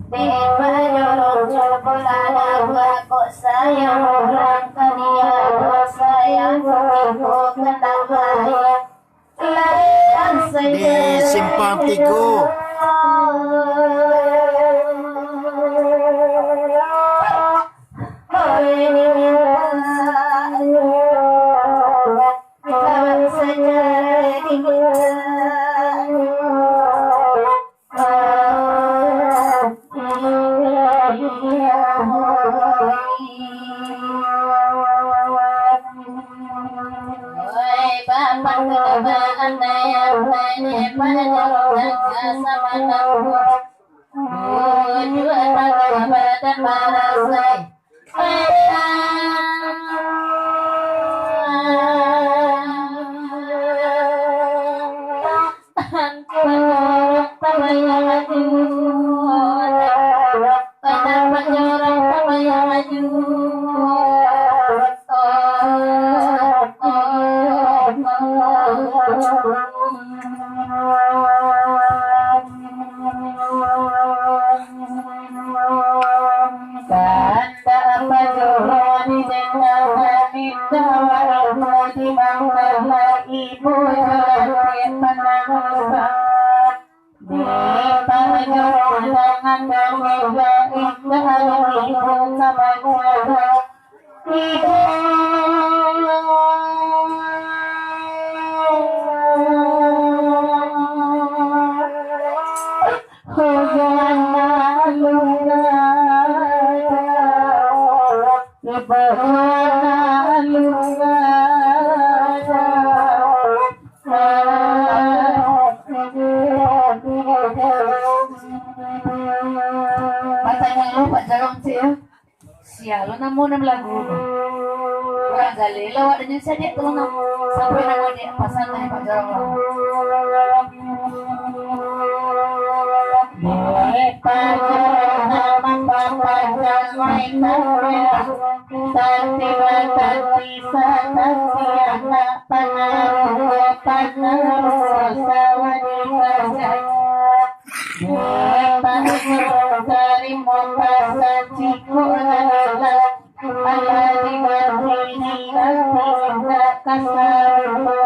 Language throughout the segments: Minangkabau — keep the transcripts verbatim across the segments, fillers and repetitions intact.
Dek Pajorong, cubolah lagu kok sayang urang ka dia, kok sayang kutiko kandak baik. Di Simpang Tigo. Kandak Pajorong di dendam, minta warahmati manggalah ibu jalan panangan. Di Pajorong jangan bermegah, indah ibu ka manjaga. Ibu. Hujan malu gada, ibu malu gada. Batanyo lu, Pak Jarong, cik, yo. Sia lo namo nan balagu tu. Urang gali lo awak danyo sadiak tu lo namo. Sampai namo diak pasan dari Pak Jarong lo. Dek Pak Jarong nan bapajar main kamera. Tanti batanti satanti anak pangaruh, pangaruh sawah di pajar. Tarimo pasan ciko lah, alah di mati di mati indak ka sarupo.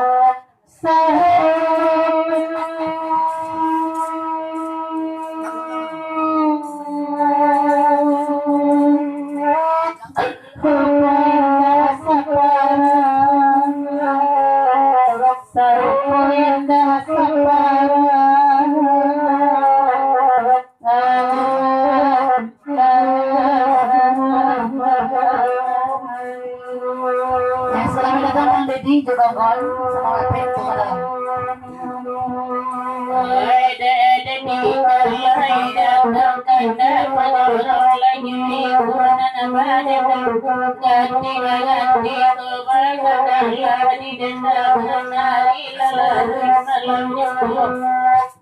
Sa- Sarupo indak saparah, sarupo indak saparah. Selamat datang, Bang Dedi, jo kawan-kawan. Selamat datang.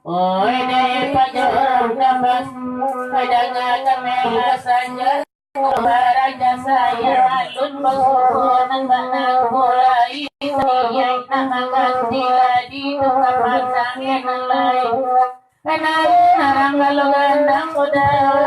Oi, dek Pajorong Gambas, oi, danga kamera sajo. Baraja sayo alun bagogo nan banangko lai, niaik nak mangganti ladi tu ka pasang nan lain. Kanai narang galo gandang kodang.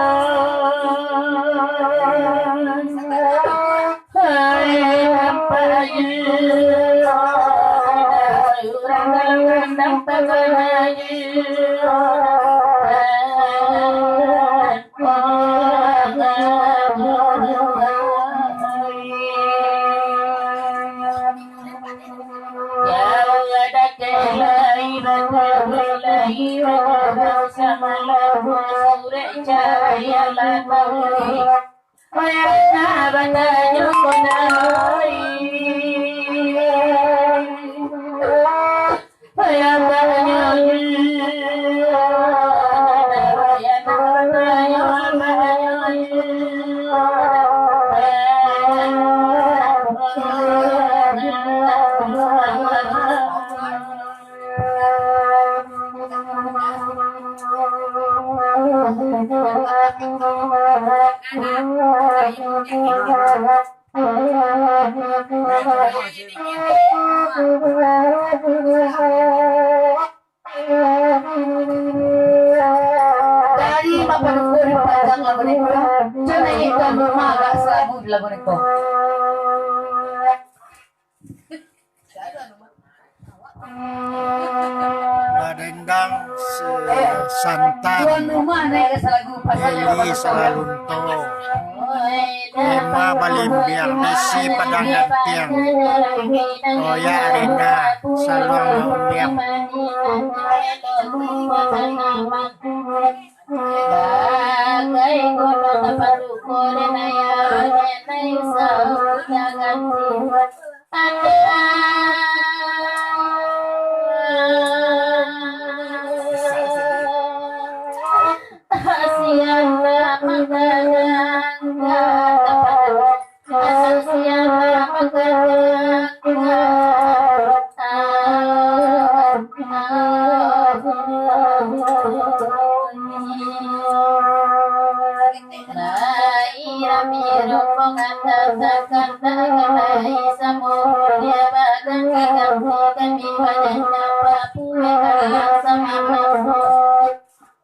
Dari Bapak Duko di Padang Labuan Iko, Cunai Tuan Rumah agak salagu di Labuan Iko. Badendang se-, santan, Tuan Rumah naik agak salagu, pasal Eli salalunto. Ema balimbiang, isi padang gantiang. Oya arina, saluang maumbiang. Bagai gunung tapaduko, denai-denai usaha ganti.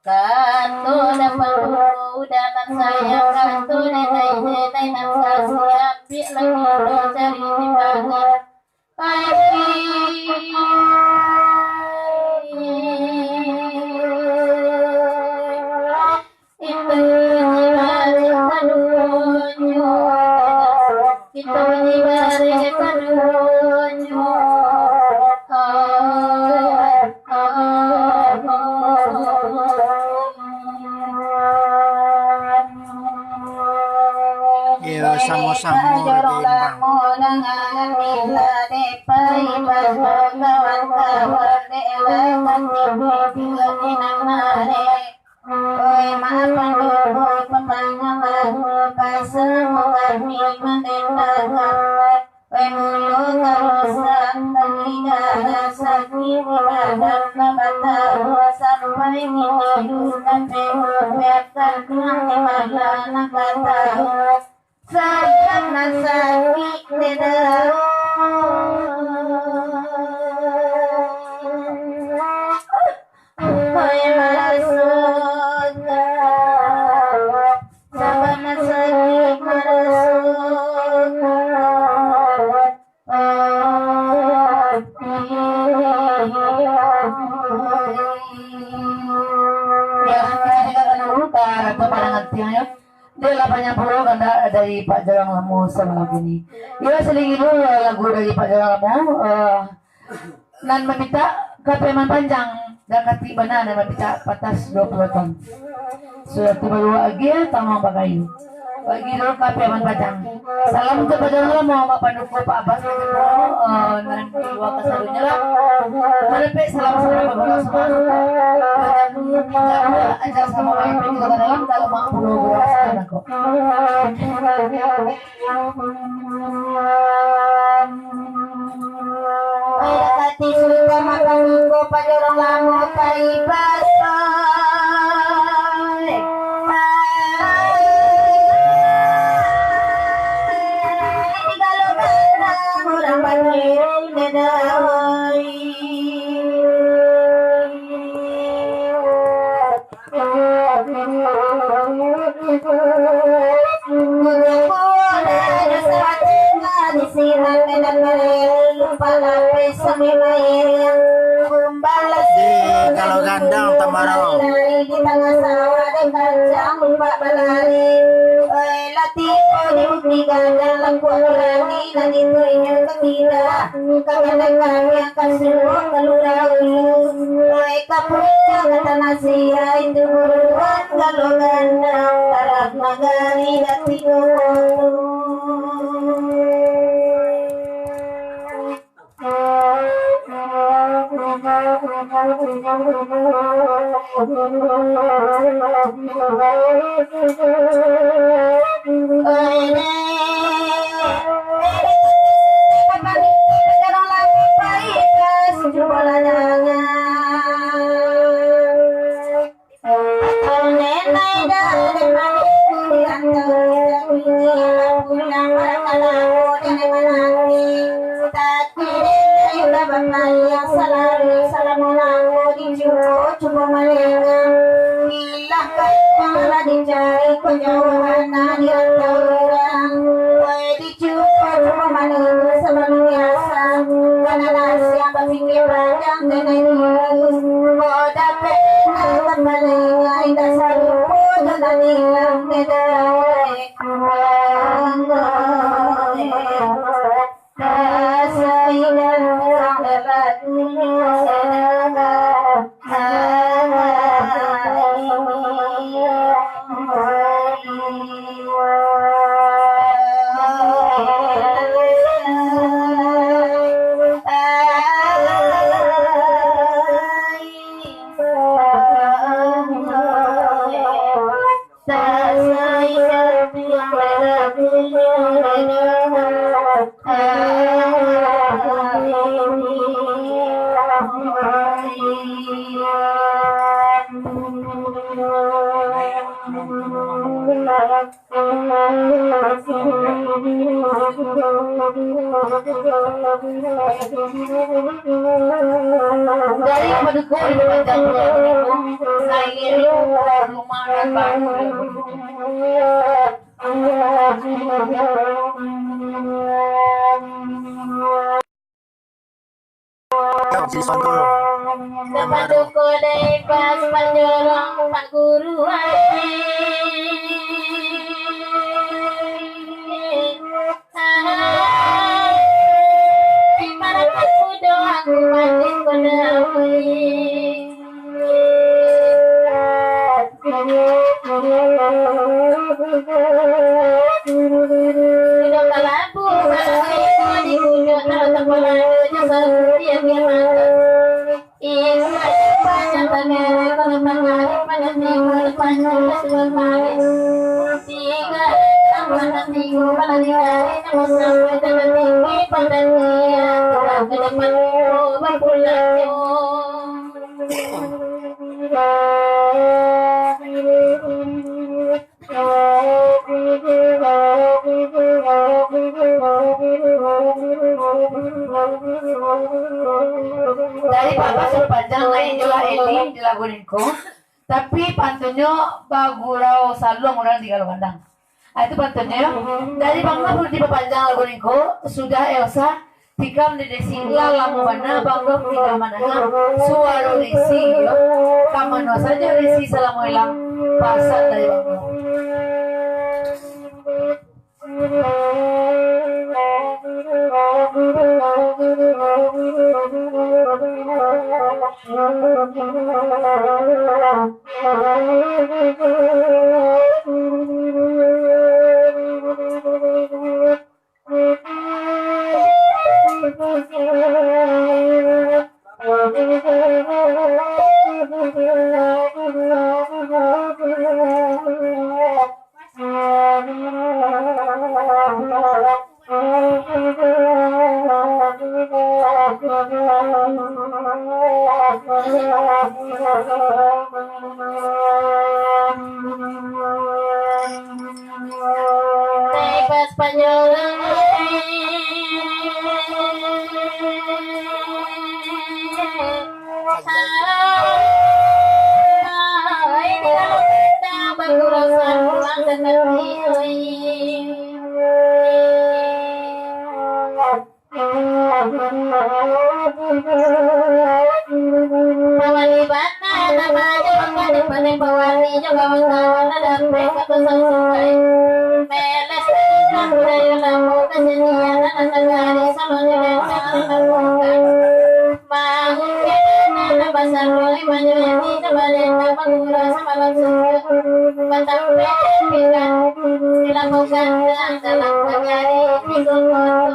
Kato dapek dalam sayang, kato denai-denai nan kasih, ambiak lagi cari timbangan. Itu jiwa dek kaduonyo. Itu jiwa dek kaduonyo. Iyo, samo-samo diimbang. Oi, maaf, Pandu, papanjang lagu, pasal murah ni mandendang. Oi, mulu karusak, talinga sakik, di badan babataruah, sampai minggu nan penuh, biarkan Tuhan di mana nak kataruah. Sayang nan sakik dada. Oi, marasokan. Sabana sakik marasokan. Ya, kita juga kena lupa, atau pada ngerti, ya. Dia lah banyak pulo kandak dari Pak Jarang Lamo sama lagu ni. Iyo, salingi dulu lagu dari Pak Jarang Lamo, eh, nan mamintak Kapiaman Panjang, dakati bana nan mamintak Patas duo puluah ton. Sudah tu baru Agia Tamang Bakayu. Bagi dulu Kapiaman Panjang. Salam tu Pak Jarang Lamo, Mak Panduko, Pak Abas, Pak Jepuro, eh, nan di lua kasadonyo lah. Marapek salam sama Bapak Rasman. Ajar sama Bapak Ibu, kalau dalam, kalau mak pulo beras kan aku. Oi, dakati surga makan minggu, pajorong lamo pai pasai. Di balok kanang urang bakirim dedai. Di kalau gandang tamarau. Di tangah sawah dek kacang umpak balari. Oi, latih di Di gadang lampu urani, nan itu inyo ka kida, ka gadang kami akan suruh kalurah ulu. Oi, ka puncak ka tanah sia, itu buruan galo gandang, tarap nagari dati gowo. Cukup cuma manusia sabalum biasa. Karena nasihat bapikir panjang dan serius. Kok dapek nak kembali, indak sarupo jalan hilang, tidak. Kasih dan sayang dapat dunia. Dari Paduko di Papanjang Pulau Belitung, sairing rumah dan batu. Kau si Sonto. Tempat duko dari pas panjorong Pak Guru ai. Ai, para pemuda aku mati kena ai. Sudah talabu, malam minggu di gunung, tahu tak malam, jasa dia kiamat. Ingat panjang tangan, kalau panjang, panjang minggu, panjang sudah malam. Ingat tambah minggu, malam hari, jangan sampai tangan tinggi, pandang dia, ke depan, berpulang. Dari Pak Basur Panjang naik jo lah Eli di lagu ningko, tapi pantunnyo bagurau saluang urang di Galo Gandang. Ah, itu pantunnyo, yo. Dari Bang Nur di Papanjang lagu ningko, sudah Elsa, tikam di Desi, lah lamo bana Bang Nur tingga mandanga suaro Desi, yo. Ka mano sajo Desi salamo ilang, pasan dari Bang Nur. Bebas panjang. Hai, di dalam kereta, bakurasa pulang dan nanti, oi. Pawali bana, nama jo, pada-pada pawali jo, kawan-kawan, ada sampai kata sampai. Meles, Sampai di pinggan, dilampaukan dalam pagari di sumur.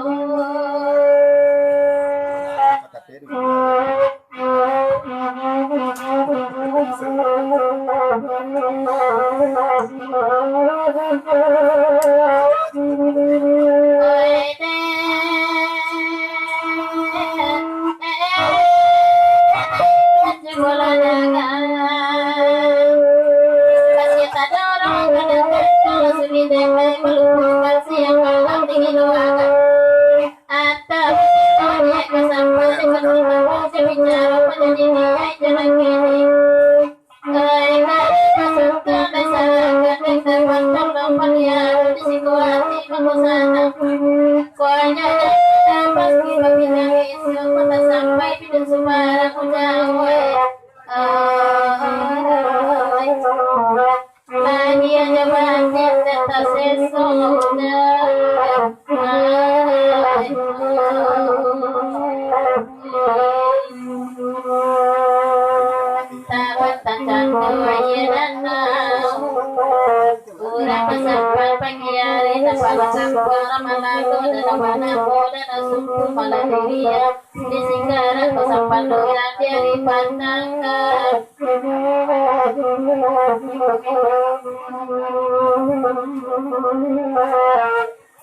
Urang basampan pagi ari, tapalang kampuang Ramalako, dalam manako, dalam sumpu malah dirian, di singkaran basampan urang di ari patangka.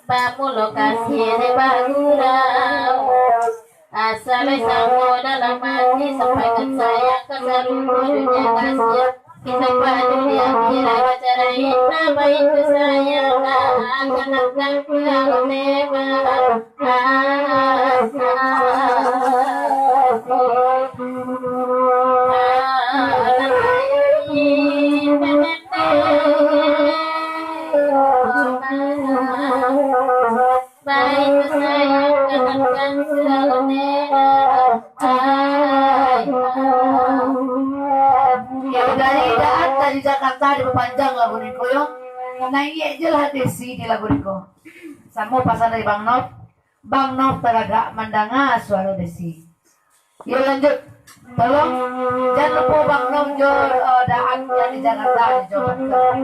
Bamulo kasih dek bagurau. Asa lai samo dalam ati, sampaikan sayang ka saluruh dunia kasih. Kita padu di akhirat, cara indah baitu sayang, akan akan pulang tema. Baik sayang, katakan salam. Ai, ai. Yo, dari Daat dari Jakarta dipapanjang lagu niko, yo. Naiak je lah Desi di lagu niko. Samo pasan dari Bang Nov. Bang Nov taragak mandanga suaro Desi. Yo, lanjut. Tolong, jan lupo Bang Nov jo, eh, Daat dari Jakarta di Jawa Barat.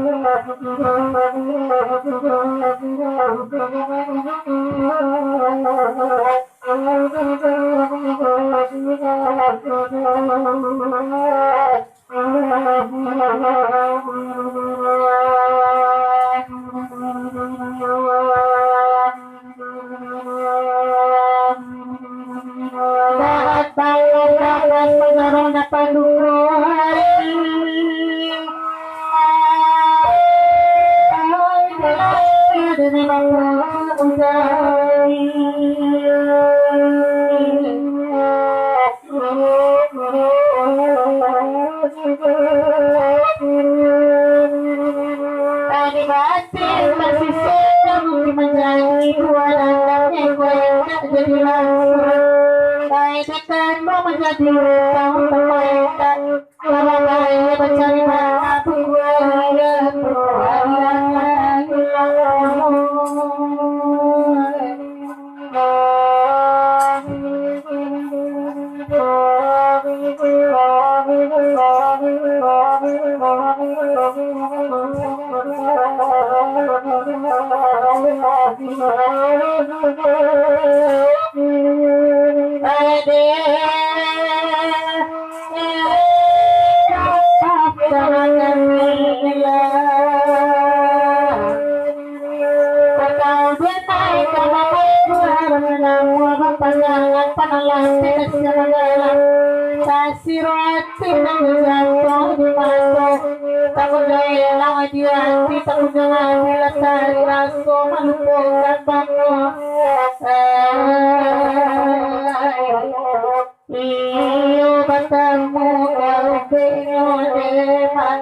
Tadi batin basisik, kamu manjanji dua anak, yang kau tak jadi langsung. Baik, kamu menjadi utang, permainan. Lama baik mencari maaf, buaya, buaya. Tasirati nan jatuh di mato, tak boleh lah di hati, tak boleh lah di latari raso, malupokan bangun. Iyo, batamu kau benyo demak.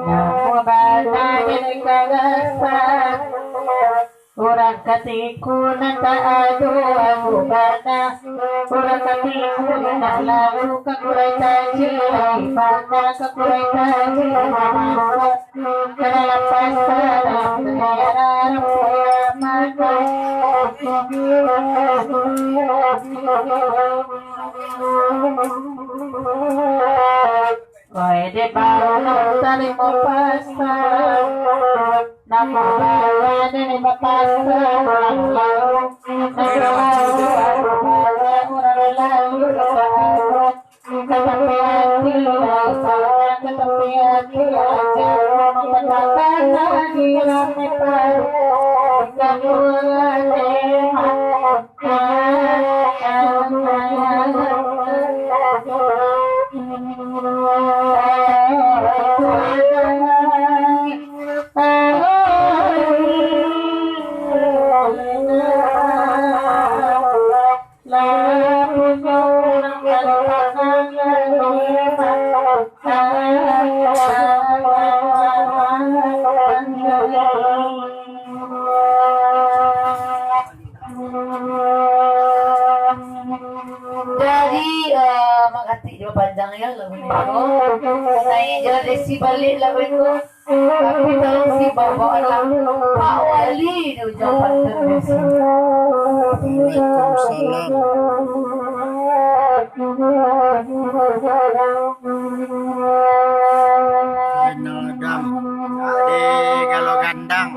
Namo bana dek karasa, urang Atiku nan tak ado abu bana, urang katiku indak lalu ka kurai tajik, bana ka kurai tajik, mamasak ka dalam pasar, dalam daerah rambuan mata. Oi, di bawah tarimo pasang, namo bala dek bapasang, urang lalu, urang lalu, urang lalu, ka tapi ati, ka tapi ati aja, mamakan lagi rame paru, ka kurang lemak. Jadi, eh, mangatik jo panjang ya lagu ni. Naik jo desi balik lagu itu. Tapi dalam si bawa lah Pak Wali di ujung pantai desi. Waalaikumsalam. Ade galo gandang.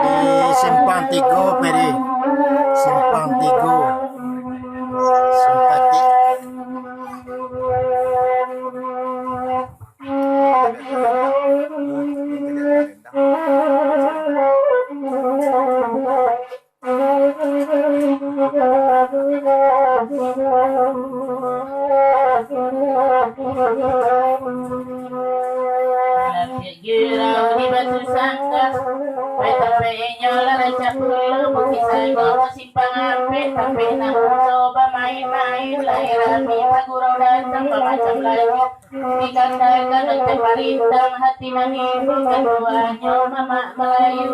Di Simpang Tigo, Peri. Simpang Tigo. Simpati. Girau di Batu Sangka, pai tampek inyo lah rancak pulo, Bukik Sago Simpang Ampek, tampek nan mudo bamain-main, lai rami pagurau datang, bamacam lagu. Dikatakan oleh parintang hati manimbulkan duanyo mamak Melayu.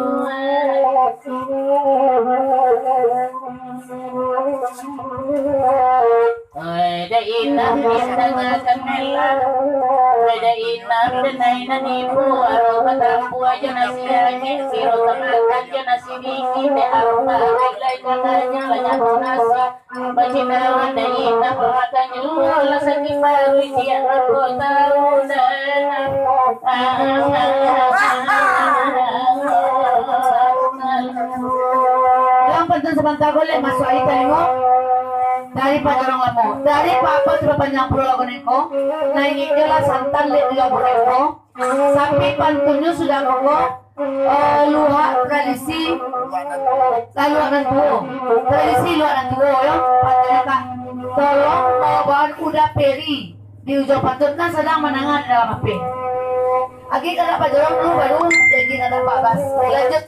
Oi, dek inah, bintang akan melah. Oi, dek inah, denai nan ibu, aro batambua jo nasi angek, siro tamakan jo nasi dingin, dek ampek, lai katanya, lah nyato nasi. Bacinawan dek inah pamakan juo lah sakik paruik, ciek mako tahu nan. Dalam pantun sabanta ko, lek masuak ari talingo dari Pak Jorong Lamo, dari Pak Apas Bapanjang Pulo Lago Nengko, naik inyo lah santan lek di lagu nengko. Tapi pantunnyo sudah kokoh, eh, luhak tradisi, Lalu nan tuo, tradisi luak nan tuo yo, pantun ka, tolong bawa uda peri di ujuang pantun nan sadang mandanga di dalam H P. Agi ka dapat jorong dulu, baru jadi ka dapat bas. Lanjut.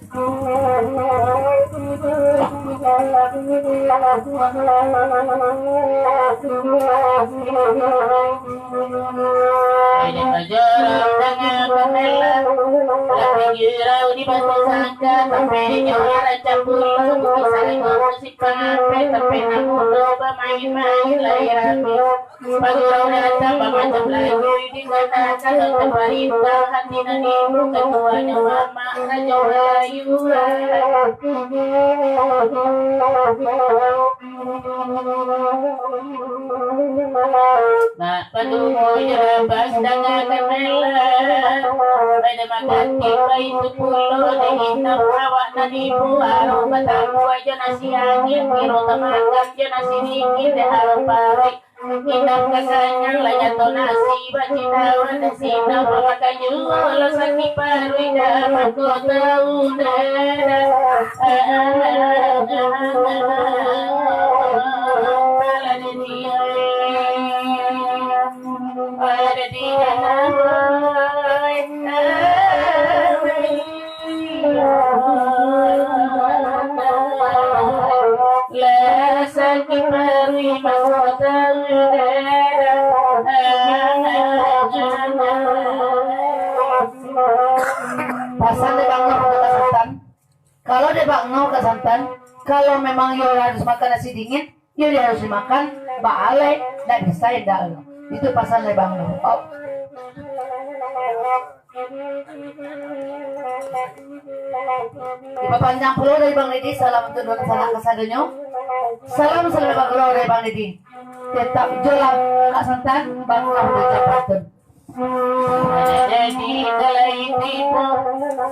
Ini pajoran tangan pamela, tapi girau di batu sangka, tapi di nyawa rancak pulo, bukit saringo musik pangape, tapi nak mudo bamain-main lai rapi. Pagurau datang bamacam lagu, di kota kato taparintah, hati nan ibu katuanyo mamak rajo Malayu. Nak paduko jo rabas dangakan mela. Pai damakan tiba itu pulo, di inam awak nan ibu, arok batambua jo nasi angin, kiro tamakan jo nasi dingin, dek arok parik. Inam kasanyang, lah nyato nasi bacinawan, sinam mamakai juo, lah sakik paruik, dah mangko tau, dah, dah. Pasan dek Bang Noh ka santan. Kalau dek Bang Noh ka santan, kalau memang yo harus makan nasi dingin, yo, dia harus dimakan, baalai, ndak bisa indak lo. Itu pasan dari Bang Nur. Oh. Dipapanjang pulo dari Bang Didi, salam untuk dunsanak kasadonyo. Salam salam bagurau dari Bang Didi. Tetap jolam Kak Santan, Bang Nur di Jakarta. Jadi kalai tibo,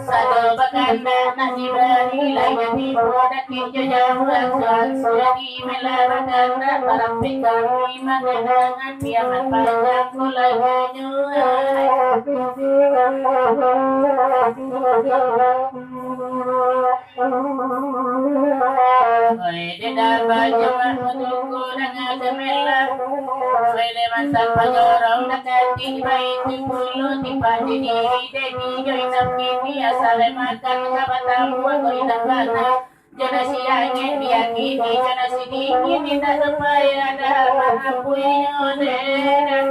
sado bakandak nak dibari, lai tibo dakek jo jauah, suatu di mela bakandak, barampek kami manandangan, kiamat panjang ko lagunyo. Oi, dek daba jawab paduko danga gamelan. Oi, dek mantan pajorong dakati baitu pulo, timpal di diri dek di jo indak kini, asa lai makan ka batambuah ko indak bana. Jo nasi angin biyakini, jo nasi dingin indak tapayah dah, maampuinyo dek.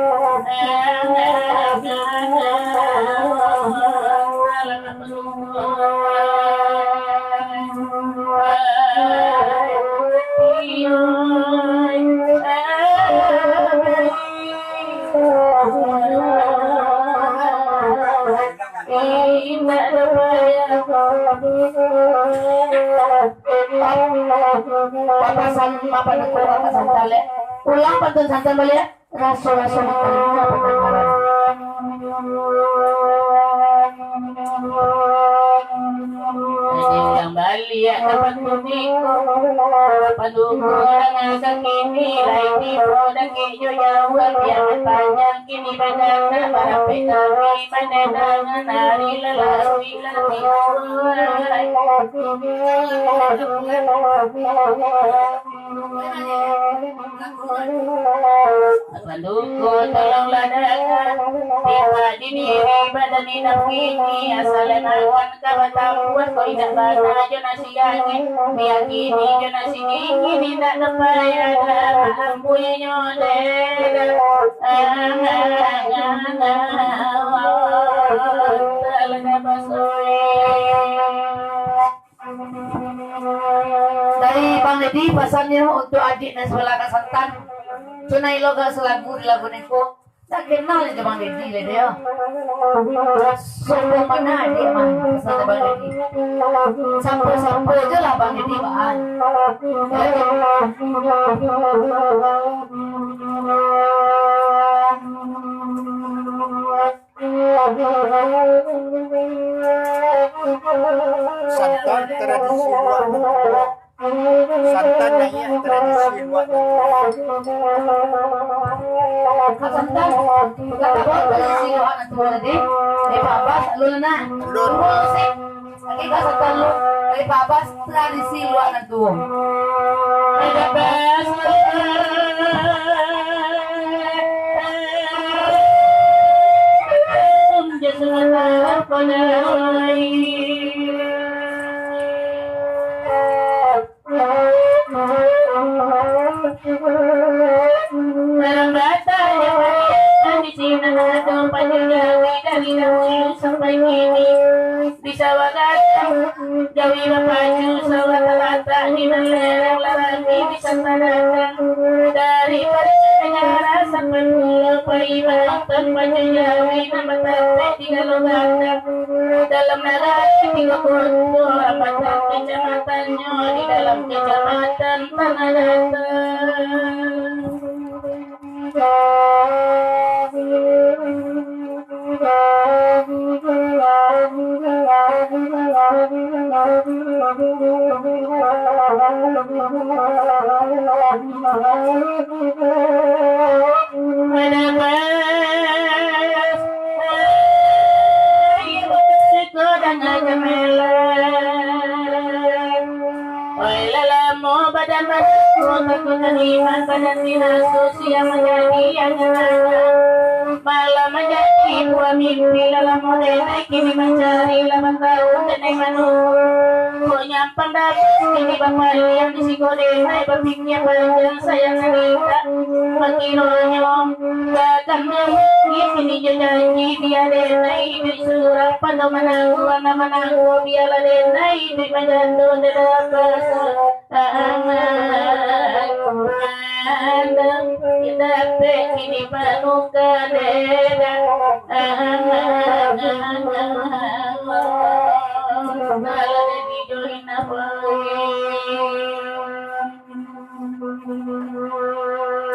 Papasan apa nak kurang santan lek? Ulang pantun santan baliak. Raso-raso di talingo pandangaran. Jadi urang baliak ka pantun iko. Paduko danga sakini, lai tibo dakek jo jauah, kiamat panjang kini baganak, barampek kami manandangan, ari lalaruik lah tibo. Paduko tolonglah danga, tipak di diri badan indak kini, asa lai makan ka batambuah ko indak bana, jo nasi angin biyakini, jo nasi dingin indak tapayah dah, maampuinyo dek. Dari Bang Dedi, pasannyo untuk adik nan sabalah Kak Santan. Cuma ilo gak salagu di lagu niko. Tak kenal jo Bang Dedi lai dio. Sombong bana adik mah, pasan Bang Dedi. Sapa-sapa jo lah Bang Dedi baan. Santan tradisi luak nagari. Santan naiak tradisi luak nagari. Santan, kata tradisi luak nagari. Eh, Pak Bas, lu nak. Lu. Tunggu, sih. Ikan satalu dari Pak Bas, tradisi luak nan tuo. Marambata jo pariakan di sinan ado pajo jawi dari dahulu sampai kini. Di sawah gadang jawi bapacu, sawah talatak di nan lereng, larami di sataratang. Dari parica nagara sampai pulo Paibanan, pajo jawi nan batapek di Galo Gadang. Dalam nagari tigo koto, ambatan kacamatannyo di dalam Kacamatan Tanah Datar. Oi, lalamo badan badan, takut iman badan tinaso, siang manjadi angan-angan, malam manjadi buah mimpi. Lalamo denai kini mancari, lapan tahun denai manunggu. Kok nyampang dapek kini bapaliang, di siko denai bapikia panjang, sayang sangaik bakironyo. Takkan mungkin kini jo janji, bia denai iduik surang, pando manangguang nan manangguang, bialah denai iduik manjando, ndak dapat. Dapek kini panuka denai. Kalau jadi join apa?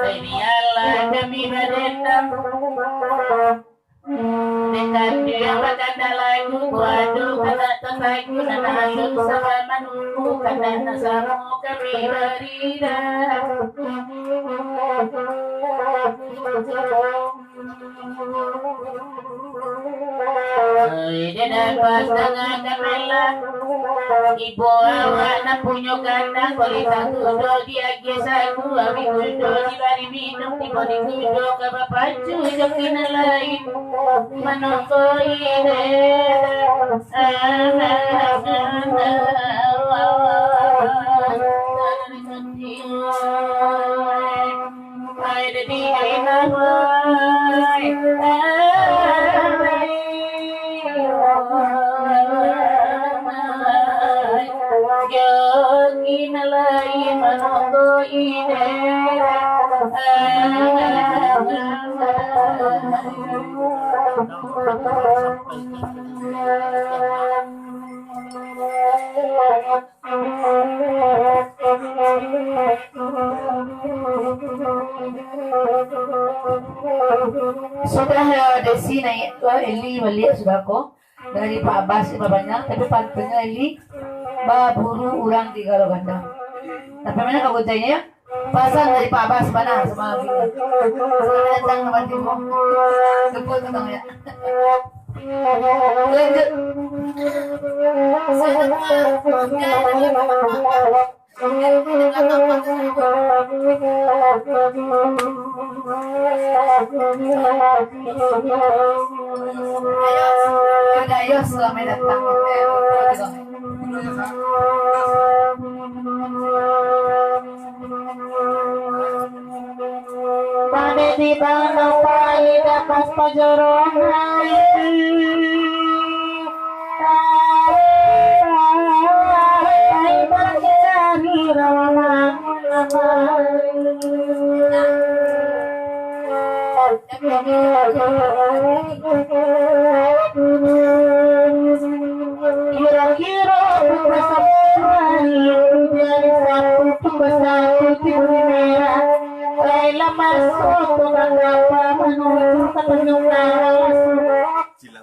Bialah kami badendam. Dekan dia bakanda lagu, waduh, kata tatagu, nan ado sabar manunggu, kata nak samo kami barida. Oi, dia dapat tangah kamela. Ibo awak nan punyo kandang, boleh tak kudo diagiah sagu, abih kudo dibari minum, tibo di kudo ka bapacu, jo kini lain manunggu ide. Ai, dadi ai, namai. Yo, kini lai manunggu ide. Sudah, eh, Desi naiak tu, Eli baliak sudah ko. Dari Pak Abbas limo banyak, tapi pantiangnyo Eli baburu urang di Galo Gadang. Tapi mana kabutanyo, ya? Pasan dari Pak Abbas bana sama Abi. Selamat datang, Abah Timo. Tepuk tangan, ya. Lanjut. Ayo, selamat datang. Pade di bano pai dapat pajorongan. Pai bacari rawa mangun amai. Kiro-kiro pukul sapuluah hari, dari Sabtu pukul satu tibo di merah. Lai lah masuak tu mangapa manuju ka Tanjung Karang.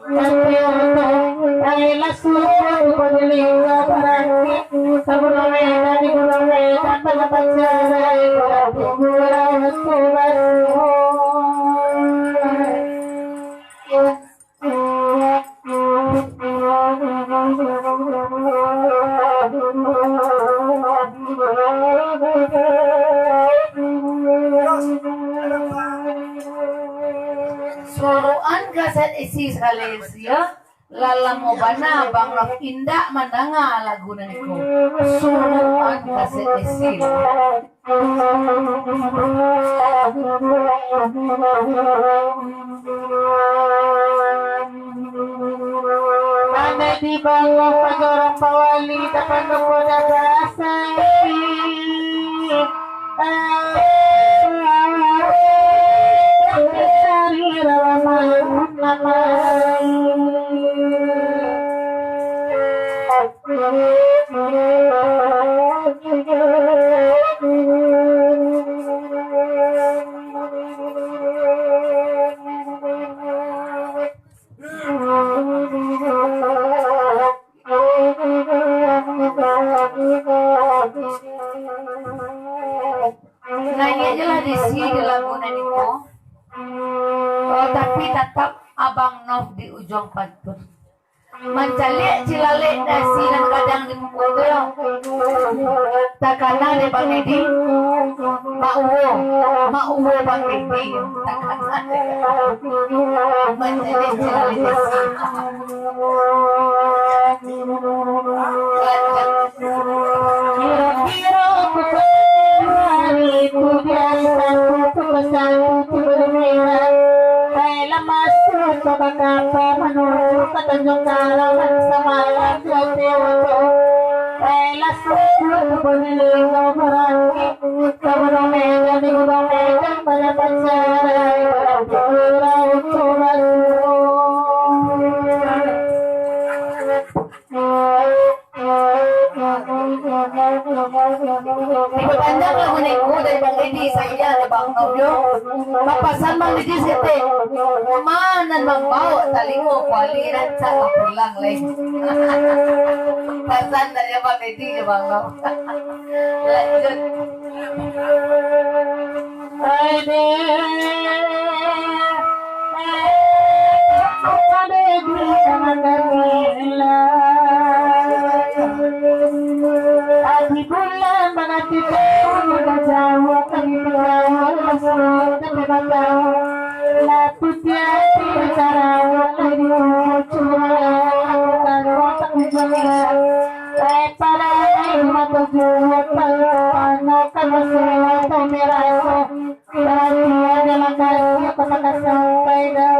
Tapi untung, lai lah sudah tibo di Lingga Baraki. Sabulan merah di bulan merah, tangah pacarai, bulan tunggu lah waktu basuo. Suruan kaset isi sakali isi, yo. Lah lamo bana Bang Nov indak mandanga lagu nan iko. Suruan kaset isi. Ane di bawah pagorong pawali, tapanuh koda dasai. Sari rawa malu namai. Naiak je lah di si di lagu nan iko. Oh, tapi tatap Abang Nov di ujuang pantun. Mancaliak cilalek nasi nan gadang di muko tu yo. Takana dek Bang Edi, Mak Uwo, Mak Uwo Bang Edi, takana dek. Mancaliak cilalek nasi. Kiro-kiro pukul hari tu biasa tu pukul satu tu bermerah. Hai lah masuk ke Bakapa manuju ke Tanjung Karang samalam jatuh tu. Hai lah subuh tu berlino berangkat ke Gunung Medan, di Gunung Medan pada pacaran berangkat curau curau. Dipapanjang lagu nan iko dari Bang Edi, saindak dek Bang Nov yo. Papasan Bang Edi saketek. Ma nan mambaok talingo kuali rancak ka pulang lai. Pasan dari Bang Edi jo Bang Nov. Lanjut. Adi bulan mananti taun, udah jauah kami berjauh, masih tapi batau. Lah putiah hati bercarawa, lagi curang, aku tak rosak juga. Eh, para air mata jua, para anak kamu semua tak merasa. Tapi adalah kasih kota kasih pada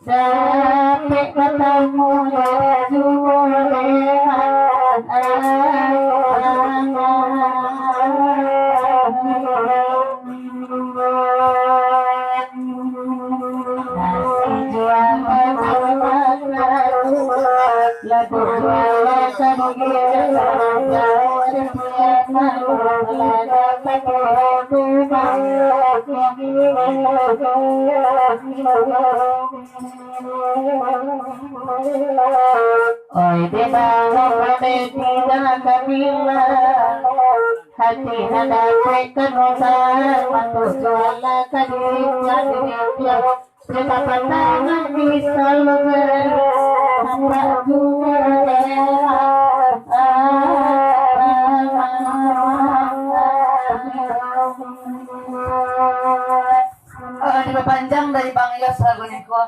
sampai bertemu lagi. Oi, di bawah kami di dalam kabila, hati nak dapatkan modal, mantu jualan ka diri, ka diri, Kita patangan di salongan, nampak bunga merah. Oh, dipapanjang dari Bang Yos lagu niko.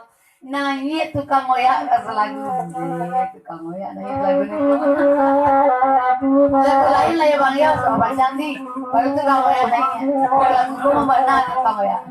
Naiak tukang oyak ka salagu. Naiak tukang oyak, naiak lagu niko. Lagu lain lah ya Bang Yos, papanjang ni. Baru tukang oyak naiak. Kalau lagu ko mambana tukang oyak.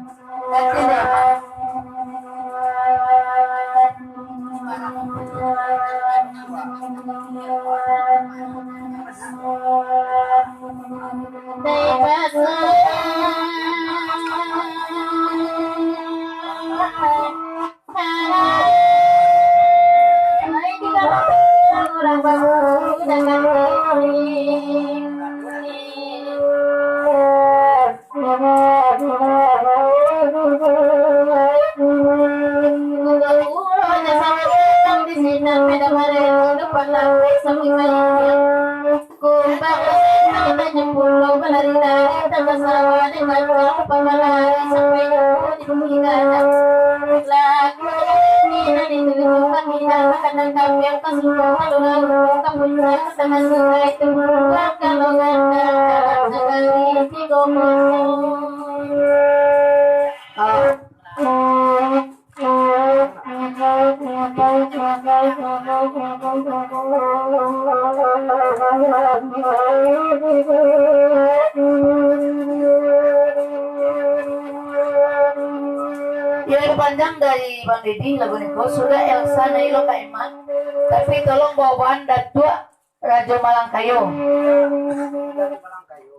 Panjang dari Bang Dedi lagu niko, sudah Elsa naik lo ka Emang. Tapi tolong bawa-bawaan Datuak Rajo Malangkayo.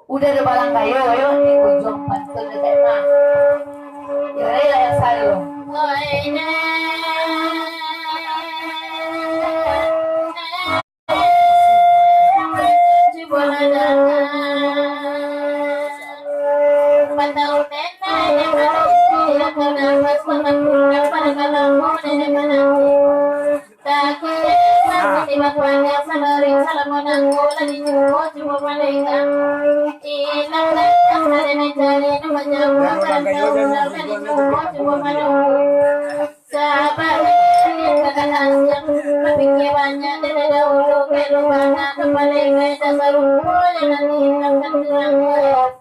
Udah ada Malangkayo, yo, di ujung pantun ada Emang. Yo, ayolah Elsa dulu. Sabar, dia kata panjang, berpikir banyak dari dahulu, kalau mana kepala ingat, tak sarupa yang nanti akan terangkat.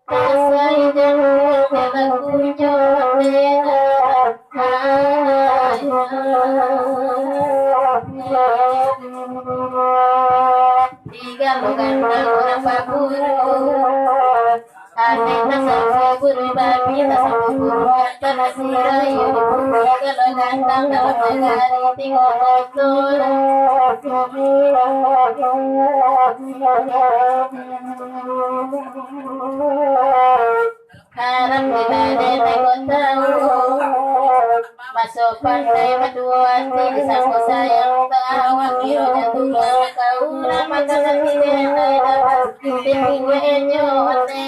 Asa ijan jalan kunjung. Tiga bukan orang baburu. Ane tasawuf guru babi, tasawuf guru kata nasira, iyo dipuji kalau gantang dalam nagari, tinggal kotor. Harap kita dek tahu. Maso pandai baduo ati, disangko sayang ka awak, kiro jatuah ka urang, mata mati denai dapat, tinggi nyo ati.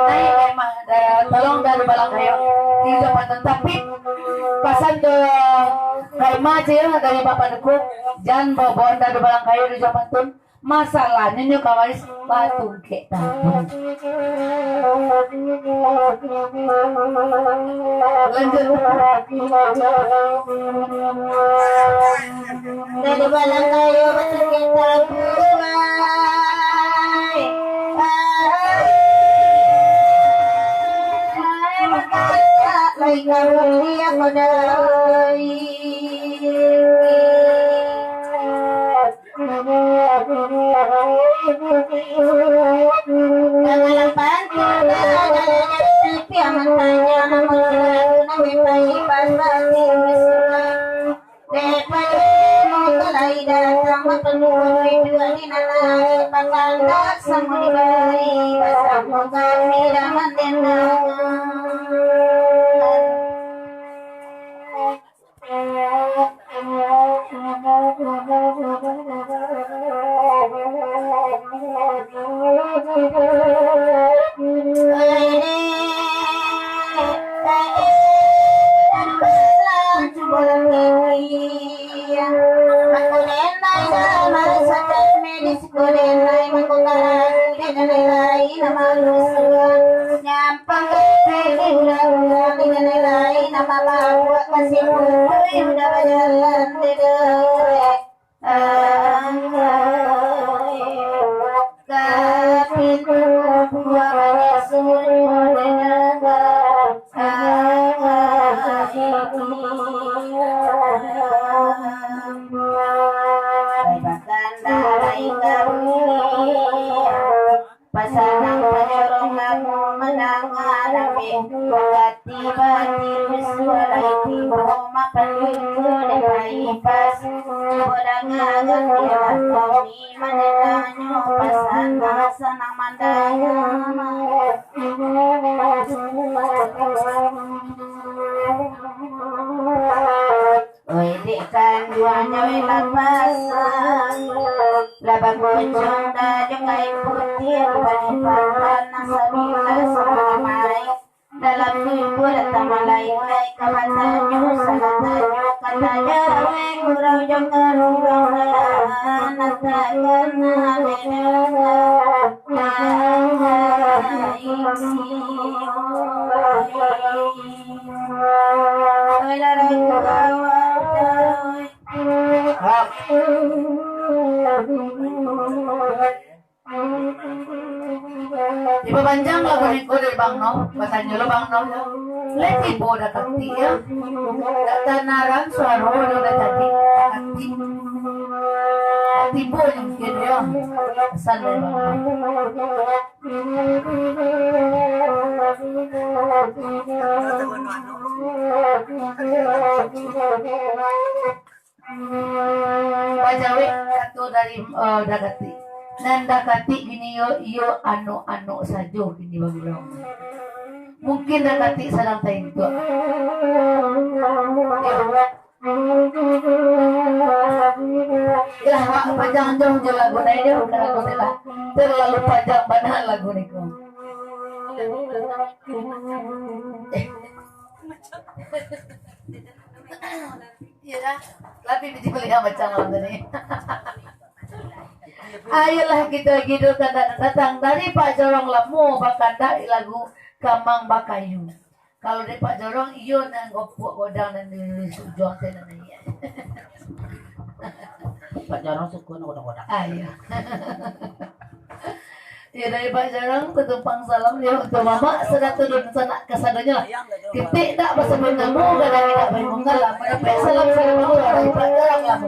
Baik, Kaima, da-, tolong dari Balangkayo di ujung pantun. Tapi pasan tu, Kaima aja dari Bapak Duku, jan bawa-bawa dari Balangkayo di ujung pantun. Masalahnyo nyo kamarin batungkek tabung. Lanjut. Dari Balangkayo batungkek tabung, ai. Ai, mangkatak lai ka mulia kodai. Nyampang kepeng di ulang-ulang, di jalan lain, nama mambuat kasih putih udah bajalan, tidak. Angkai, tapi tu buah manis sudah dengar. Angkai, bahkan dah lain kami. Pasanang panyorong kamu mandanga, nambek bati-bati bisualai tibo, makan luko dek paipas. Cubo danga gatilah kami mandanganyo, pasanang sanang mandanga. Oi, dek kanduangnyo, weh, lah pasang. Lah bakocong dah jo kain putiah, balipatan nan sabilah samalai. Dalam tubuah datang malaikat, ka batanyo, salah tanyo, katanyo, weh, urang jo kanduang, nan takana beda. Oi, lah ragu awak. Dipapanjang lagu niko dari Bang Noh, batanyo lo Bang Noh, lai tibo Dakatik yo? Dak tanaran suaro nyo dah tadi, Dakatik. Tibo nyo mungkin yo. Pesan dari Bang Noh. Bajawek kato dari, eh, Dakatik. Nan Dakatik kini yo, iyo anok-anok sajo kini bagurau. Mungkin Dakatik sadang taintuak. Iyolah, wak panjang jo, jo lagu nai jo, ka lagu nai lah. Terlalu panjang bana lagu niko. Iyo dah, labiah biji kuliah macam malam tadi. Ayolah, kito gido kandak nan datang dari Pak Jorong Lamo, bakandak lagu Kamang Bakayu. Kalau dari Pak Jorong, iyo nan gopuak godang nan di ujuang tu nan naiak. Pak Jorong suko nan godang-godang. Ah, iyo. Iyo, dari Pak Jorong, tatumpang salam, iyo, untuak mamak, sarato dunsanak kasadonyo lah. Kitik dak basabuik namo, gadang indak baimungka lah. Mandapek salam, salam dulu lah dari Pak Jorong lah.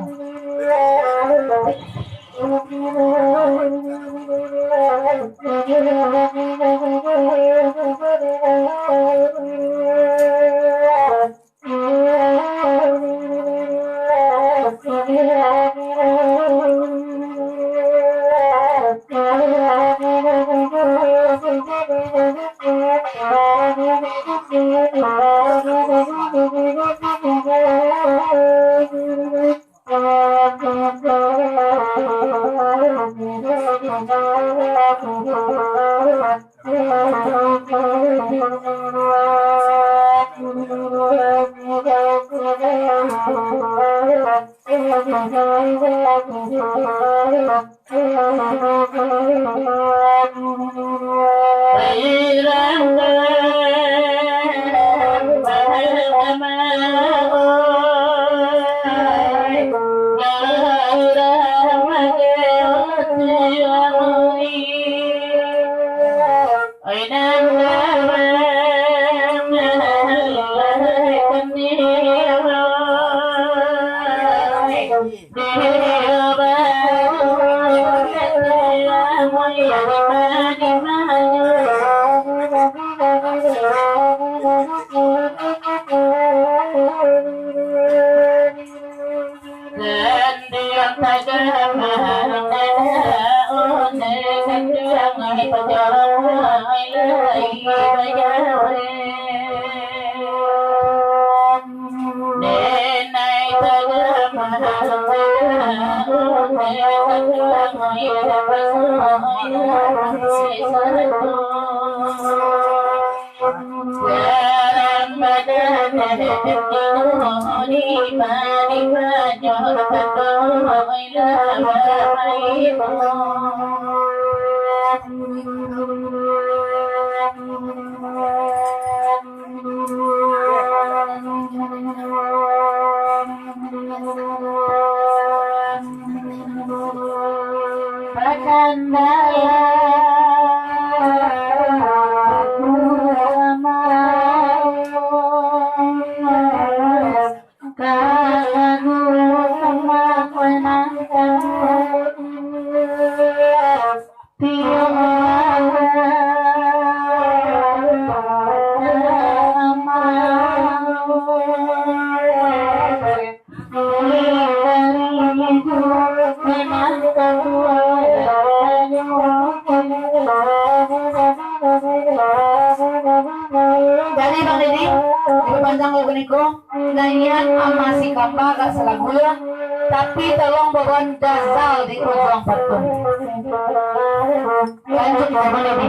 Jadi, Bang Dedi, dipapanjang lagu niko. Naiak ama si kamba agak salagu yo, tapi tolong buruan Jazal di ujuang patung. Lanjut, Bang Dedi.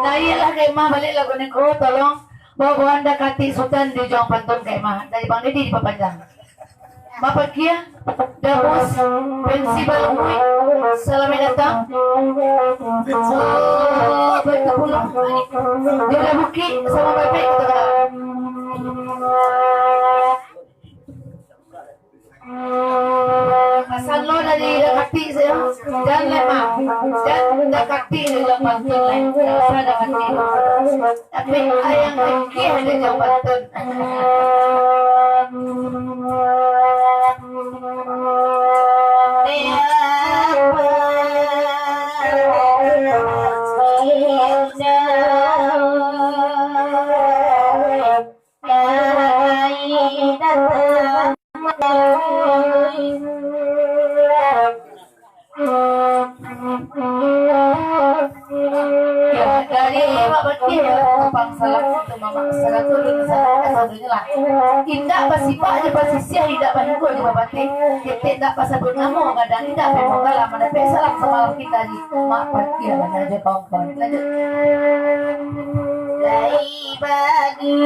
Naiaklah ka imah baliak lagu niko, tolong bawa-bawa anda katik Sutan di ujuang pantun ka imah. Dari Bang Dedi dipapanjang. Bapakia, Damus, Pensi Balungui, salamaik datang. Oh, baik pulang. Di Bukik sama Bebek tu dah. Pasan lo dari Dakati sajo. Jan lai mah. Jan Dakati dari Lampantun lai. Jan usah Dakati. Tapi ayang Angki ado Lampantun. Yo, dari Mak Bakih, yo, Kupang salam untuak Mamak sarato di sanak sadonyo lah. Indak basipak jo basisiah, indak bainggo jo babateh. Ketek indak basabuik namo, gadang indak bamanggalah, mandapek salam samalam kito di Mak Bakih, banyak jo kawan-kawan. Lanjut. Lai bagi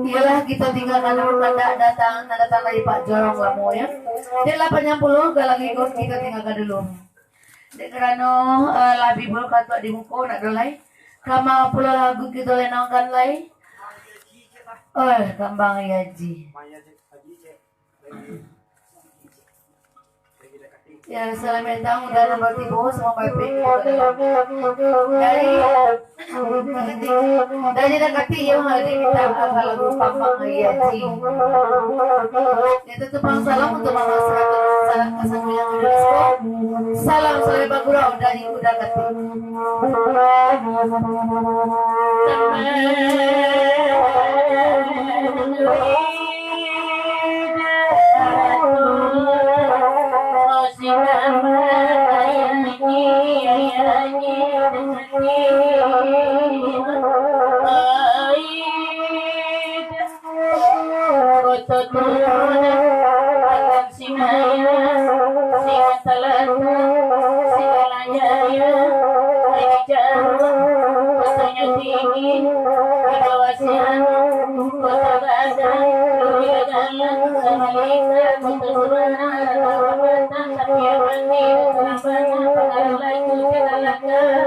Iyolah, kito tinggakan dulu, kandak datang, nak datang dari Pak Jorong lamo, yo. Dek lah panjang pulo, galak ikut, kito tinggakan dulu. Dek karano, eh, lah bibul katuak di muko, nak do lai. Kama pulo lagu kito lenongkan lai. Oh, kambang Haji. Ya, salamat datang, udah nomor tibo, semua baik-baik. Dari, dari Dakati, ya, hari ini kita akan lagu Pamang Haji. Ya, tetap salam untuk Mama Seratus, salam kesatuan yang UNESCO. Salam sahabat gurau dari Uda Katik. Koto Turunan, Padang Sinaya, Singa Talata, Singa Jaya, Aji Jarum, Koto Nyo Tinggi, Koto Wasian, Koto Gadang, Luri Gagalan, Samalika, Koto Subanan, Koto Batang, Tapi Abani, Koto Lambangan, Pangaralan, Koto Galagala.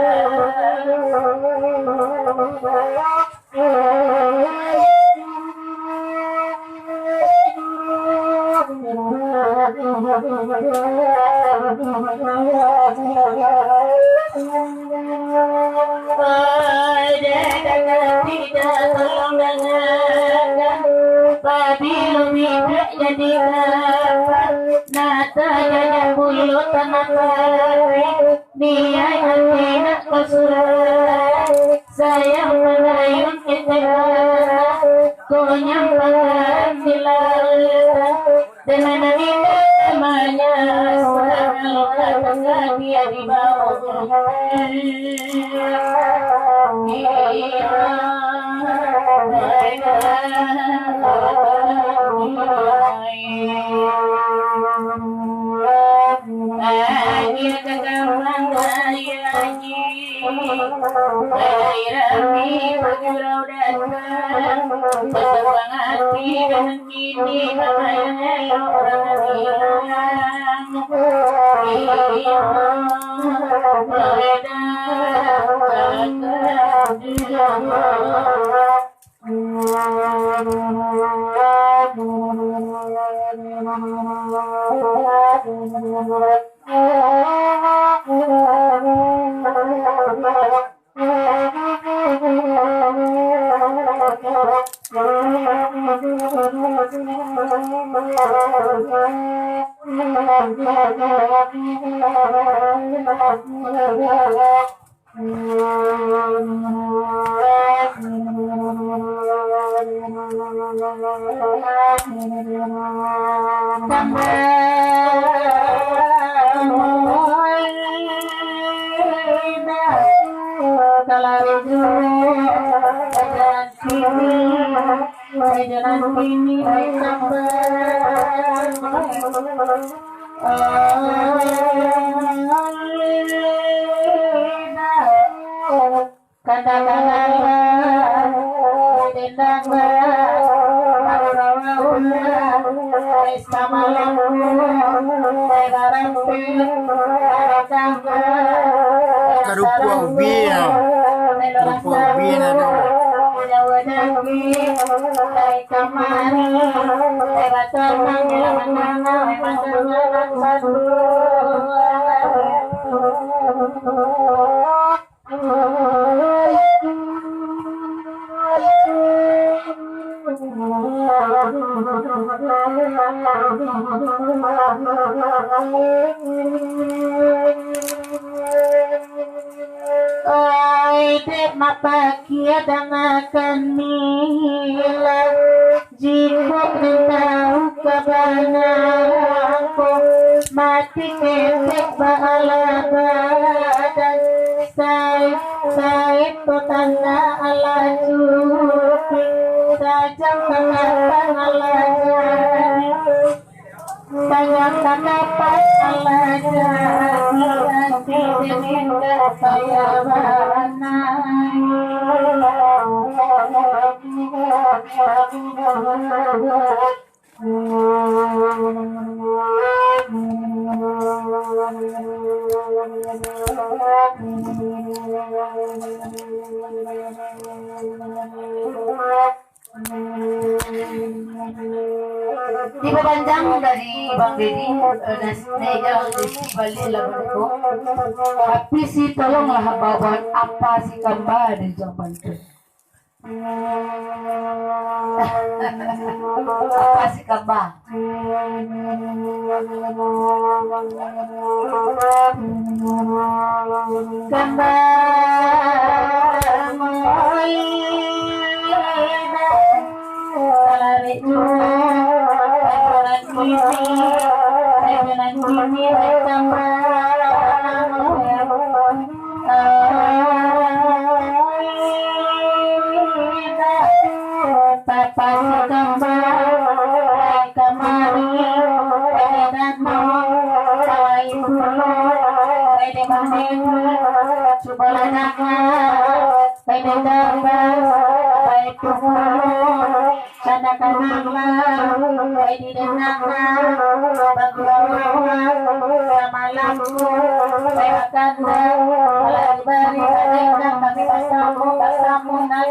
Pabilo biduak jadi lapar, nata jaja pulo tanah kari. Niaik ati nak ka surau, sayang mangayun ketek anak, konyang pangan di lautan, dek nan indak manyasah, kalau kata dia dibawa. Akhir ka kamang raya Haji, rami-rami bagurau datang, basuang ati dan kini, mamayang elok urang hilang. Iyo, reda, Karupuak ubi, yo. Karupuak ubi, yo. Oi, dek mapakia dangakan nilam, jikok nan tahu kabanaran ko, mati ketek baalah badan, saik, saik ko tanda alah cuti, sajang kamatan alah jadi. Sayang tatapat Allah jadi hati, jadi indah saya banai. Dipapanjang dari Bang Dedi, eh, nas-, naik jalan di si balik lah beriko. Tapi si tolonglah babuan apa si kamba di Ujang Pantun. Apa si kamba? Tapasi kambali kamari, pai datang, pai pulang, pai di mana, cubolah dangar, pai di dalam, pai pulang, kanak-kanak lah, pai di denang lah, bangkula-bangkula, samalam tu, pai makan lah, lah dibari, pai denang, tapi pasamu, pasamu, nak.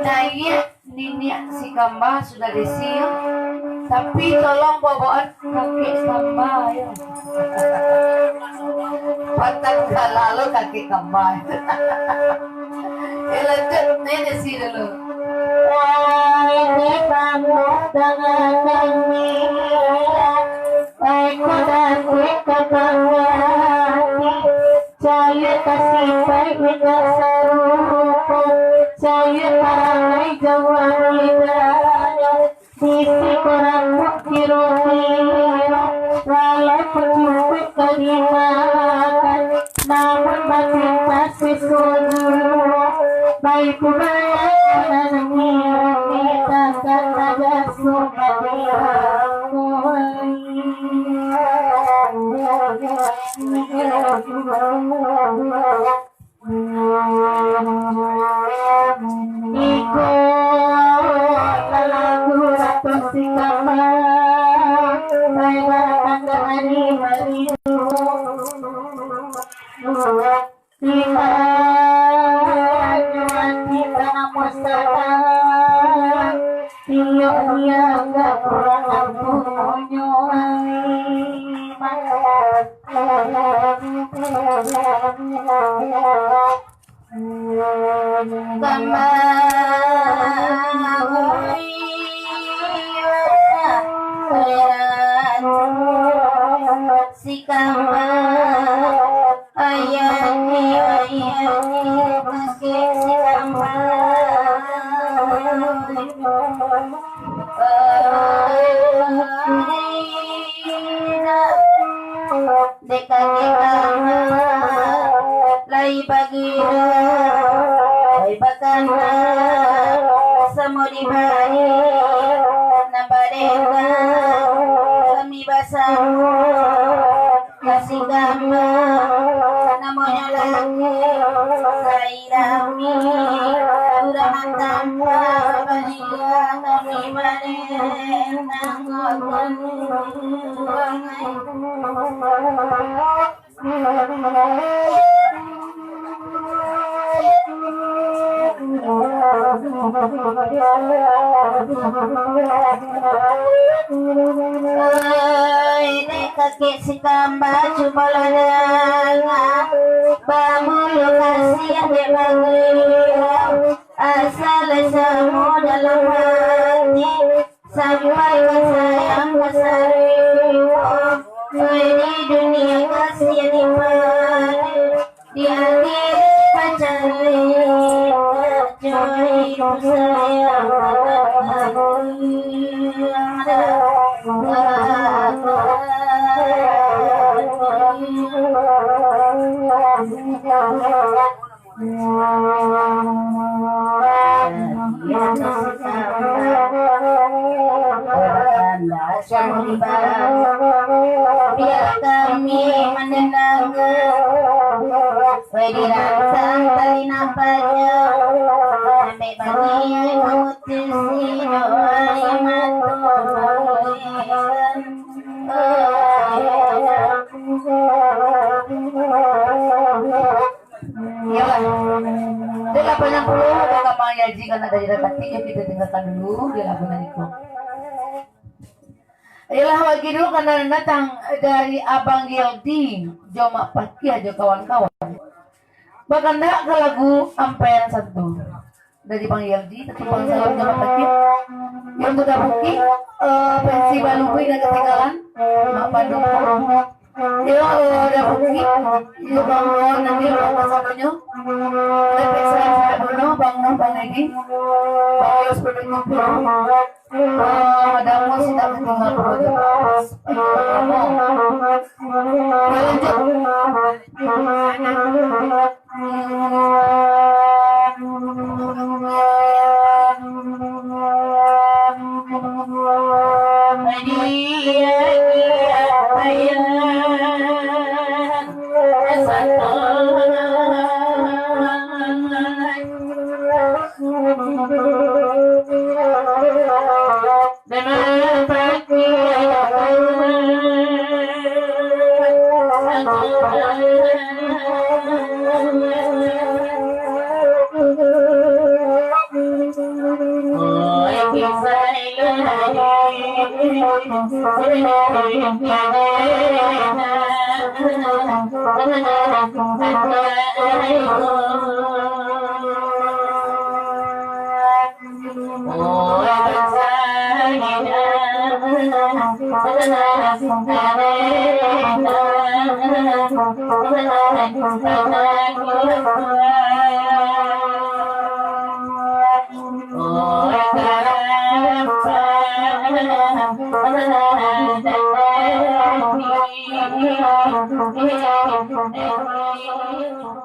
Naiak niniak si kamba sudah desi, yo. Tapi tolong bawa-bawaan kakek kamba, yo. Patang kala lo kakek kamba. Eh, lanjut, naiak desi dulu. Wahai kamu dengan kami, baik kau dan baik kau. Cayuak ka sipaik indak sarupo, cayuak ka ralai jauah lidangnyo, bisi ka rambut kiro-kiro, walaupun cukuik ka dimakan, namun batintas sisuo juo, baitu bana nan ngiruik, takkan ado sumpah di angkoi. Iko talagu ratus sikapa, baiklah tangga hari mari. Tiba nyo mati tanah pusaka, tiok dia Kama ui wa si Kama, ayah ni, ayah ni, pakai si Kama. Dek kakek Kama, lai bagiro, lai bakana, samo dibae, nan barenggang, kami basamo, ka si Kama, namonyo laki, lai Kami urang nan tampak, baliak kami manenang. Oi, dek kakek si Kama, cubolah danga, bamulo kasiah dek bagiro. Asa lai samo dalam hati, sampai ka sayang ka sariwo. Oi, di dunia kasiah di mano, di akhirat pancari, coy, ku sayang. Biar kami manenang, oi, dirantang tali nan panjang, sampai bagi mamutusi doa yang mantap. Iyolah. Dek lah panjang pulo, dek lah Mang Yaji, karano dari tadi yo kito tinggakan dulu, dek lah panjang itu. Iyolah, bagi dulu karano datang dari Abang Gildi, jo Mak Pakiah, jo kawan-kawan. Bakandak ka lagu Ampaian Santo. Dari Bang Yeldi, tatumpang salam jo Mak Pakiah. Yo, untuak Dabuki, eh, pensi balubuih nan katinggalan, Mak Pandu. Yo, eh, Dabuki, yo, Bang Nur, nanti lupa sadonyo. Tapi salam sampai Bang Nur, Bang Nur, Bang Edi, Bang Yos, Bang Nur. Eh, Bang Nur, sudah katinggalan, Bang Nur. Ayo, lanjut.